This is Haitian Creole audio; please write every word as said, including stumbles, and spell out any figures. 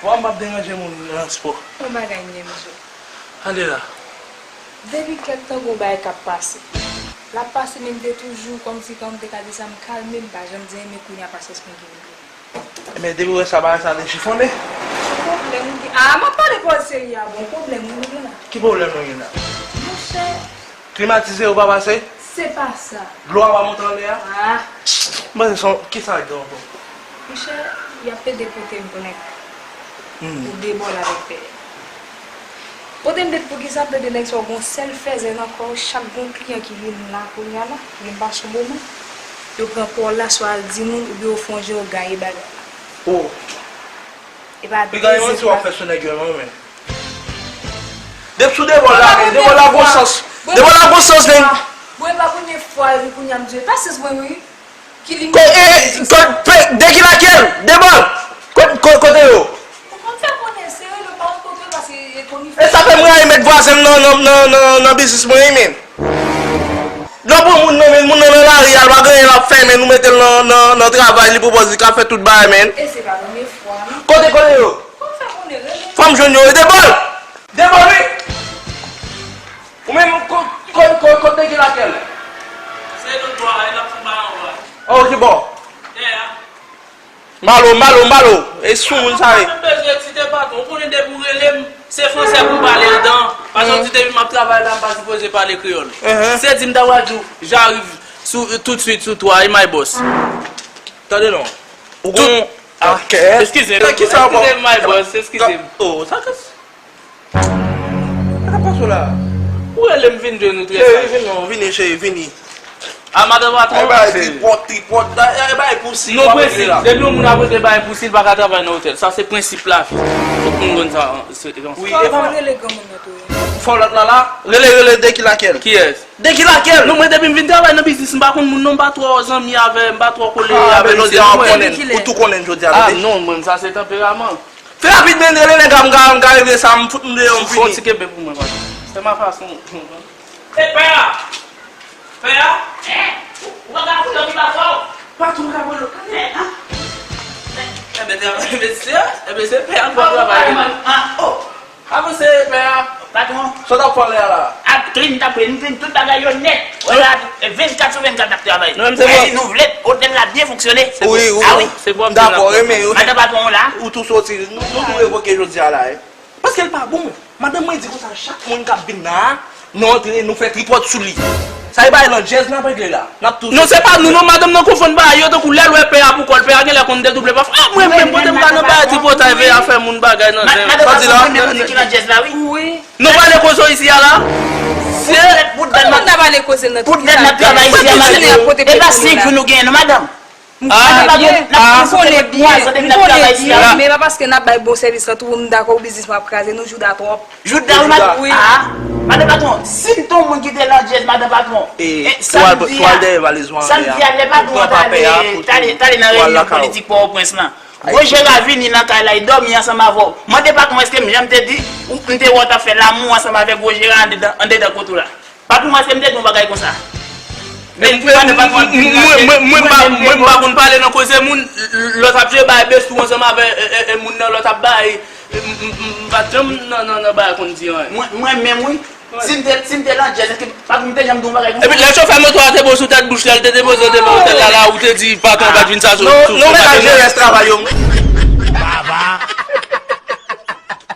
Bon, m p ap deranje moun nan spò. Yon bagay m gen, mesye. Tande la. Depi kèk tan, gon bagay k ap pase. L ap pase, men m te toujou, kòmsi, kòm m te ka di sa, m kalme, m pa janm di anyen, men kounye a pasyans mwen gen. Men depi w wè sa, bagay sa dechifonnen. Pwoblèm ou gen? Ah, m ap pale pòz serye a, bon, pwoblèm ou gen la? Ki pwoblèm nou gen la? Monchè. Klimatize ou pa pase? Se pa sa. Dlo a pa monte anlè a? Ah. M panse se yon, kisa k gen ankò? Monchè, y ap pede pote m pou nèg. Hmm. Ou debòle avèk pè. Pote m pede poukisa? Pede nèg sa yo gon sèl fèzè nan kò yo, chak gon kliyan ki vin la kounye a la, vin pase yon moman, yo pran kò w la, swa al di moun, oubyen yo fè yon jan yo gaye bagay la. Oh. E pa Piga yon ti w ap fè sou nèg yo non, men. Depi sou debòl la, men debòl la gon sans. Debòl la gon sans, nèg. Bon, e pa premye fwa, epi kounye a m di, e pa sans mwen, wi. Ki li Ko- e- e- ko- pe- De ki lakèl? Debòl. Ko- ko- Kote yo? Ou konn fè konnen, se rele pa rankontre paske e konnen. E sa fè mwen rayi met vwazen m nan, nan, nan, nan, nan biznis mwen, wi, men. Lè w pran moun nan, men moun nan nan lari a, l pa gen anyen l ap fè, men nou mete l nan, nan, nan travay, li pou pòz li ka fè tout bagay, men. E se pa premye fwa, non. Kote, kote yo? Ou fè konnen, rele. Fò m jwenn yo, e debòl! Debòl, wi! Ou menm, ko- ko- ko- kote ki lakèl? Se nan dwa a, l ap fè ba anba. Oh, ki bò? Dèyè a. Malo, malo, malo. E sou moun sa ye. Mwen bezwen ti te patwon. Ou konnen depi w rele m, se fransè pou m pale andan. Paske ou di depi m ap travay la, m pa sipoze pale kreyòl. Se di m ta pral di w, j'arrive sou, tout suite sou twa, e my boss. Tande non. Ou gon. Ah, eskize m. Eskize m, my boss, eskize m. Oh, sa k Sa k ap pase w la? Ou rele m vin jwenn ou trè saj. Cheri, vin non, vini, cheri, vini. A, madan patwon. Ay, bay tripòt, tripòt, ay, bay pousi. Non, prensip. Depi yon moun ap rete bay pousi, li pa ka travay nan otèl. Sa se prensip lavi. Tout moun konn sa, se, se konsa. Wi, fò, e fò rele granmoun nan tou. Fò lòt la la? Rele, rele, de ki lakèl? Kiyès? De ki lakèl? Non, mwen depi m vin travay nan biznis, m pa konn moun non, m pa twò zanmi avè, m pa twò kole avè misye non, mwen. Ou tou konnen jodi a, tande. Ah, non, mwen, sa se tanperaman. Fè rapid, men, rele nèg la, m ka, m ka regle sa, m fout m deyò, m fini. Fò ti kenbe pou mwen, patwon. Se ma fason. E pè a! Pè a! Ou pa ka voye l pi ba fò? Patwon ka voye l. Enben, travay, mesye, enben, se pè a k fè travay. Avanse, pè a! Patwon. Sa w t ap fè anlè a la? Ap clean, t ap clean, clean tout bagay yo nèt. Wè la, vennkat sou vennkat n ap travay. Nou menm se bon. Nou vle otèl la byen fonksyone. Wi, wi. Ah wi. Se bon, m dakò, renmen yo. Madan patwon la. Ou tou soti, nou, nou tou revoke jodi a la, wi. Paske l pa bon. Madanm mwen di konsa, chak moun k ap vin la, nou antre, nou fè tripòt sou li. Sa e bay landjèz n ap regle la. N ap tou. Non, se pa nou, non, madanm nan konfonn bagay yo, tankou lè l wè pè a pou kò l, pè a genlè konn dedouble pafwa. Ah, mwen menm, kote m ka nan bagay tripotay, veye afè moun, bagay nan zen. Madanm patwon konn mwen di ki landjèz la, wi. Wi. Nou pale koze isi a la? Se. Poutèt nou ta pale koze nan tout sa. Poutèt n ap travay isi a, madanm. E pa senk jou nou genyen, non, madanm. M konnen byen, m konnen byen, men pa paske n ap bay bon sèvis lan tou, m dakò, biznis mwen ap kraze, nou jouda twòp. Jouda, wi, madanm. Ah, madanm patwon, si m te yon moun ki te landjèz, madanm patwon, e, samdi a, samdi a, lè patwon an t ale, t ale, t ale nan reyinyon politik Pòtoprens lan, Gwo Jera vini nan kay la, li dòmi ansanm avè w. Mande patwon èske m janm te di ou m te wè w t ap fè lanmou ansanm avèk Gwo Jera andedan, andedan kote w la. Patwon, èske m te di yon bagay konsa? Men mwen, mwen, mwen pa, mwen pa konn pale nan koze moun, lòt ap jwe bay bestou ansanm avè, e, e, e, moun nan, lòt ap bay, e, m, m, m, m pa t janm nan, nan, nan bagay konn di anyen. Mwen, mwen menm, wi. Si m te, si m te landjèz, èske patwon m te janm di yon bagay konsa? Epi lè chofè moto a te poze sou tèt bouch li, l te depoze l devan otèl la, la, ou te di patwon pa t vin sa sou, sou, sou patwon. Non, men sa jere travay yo.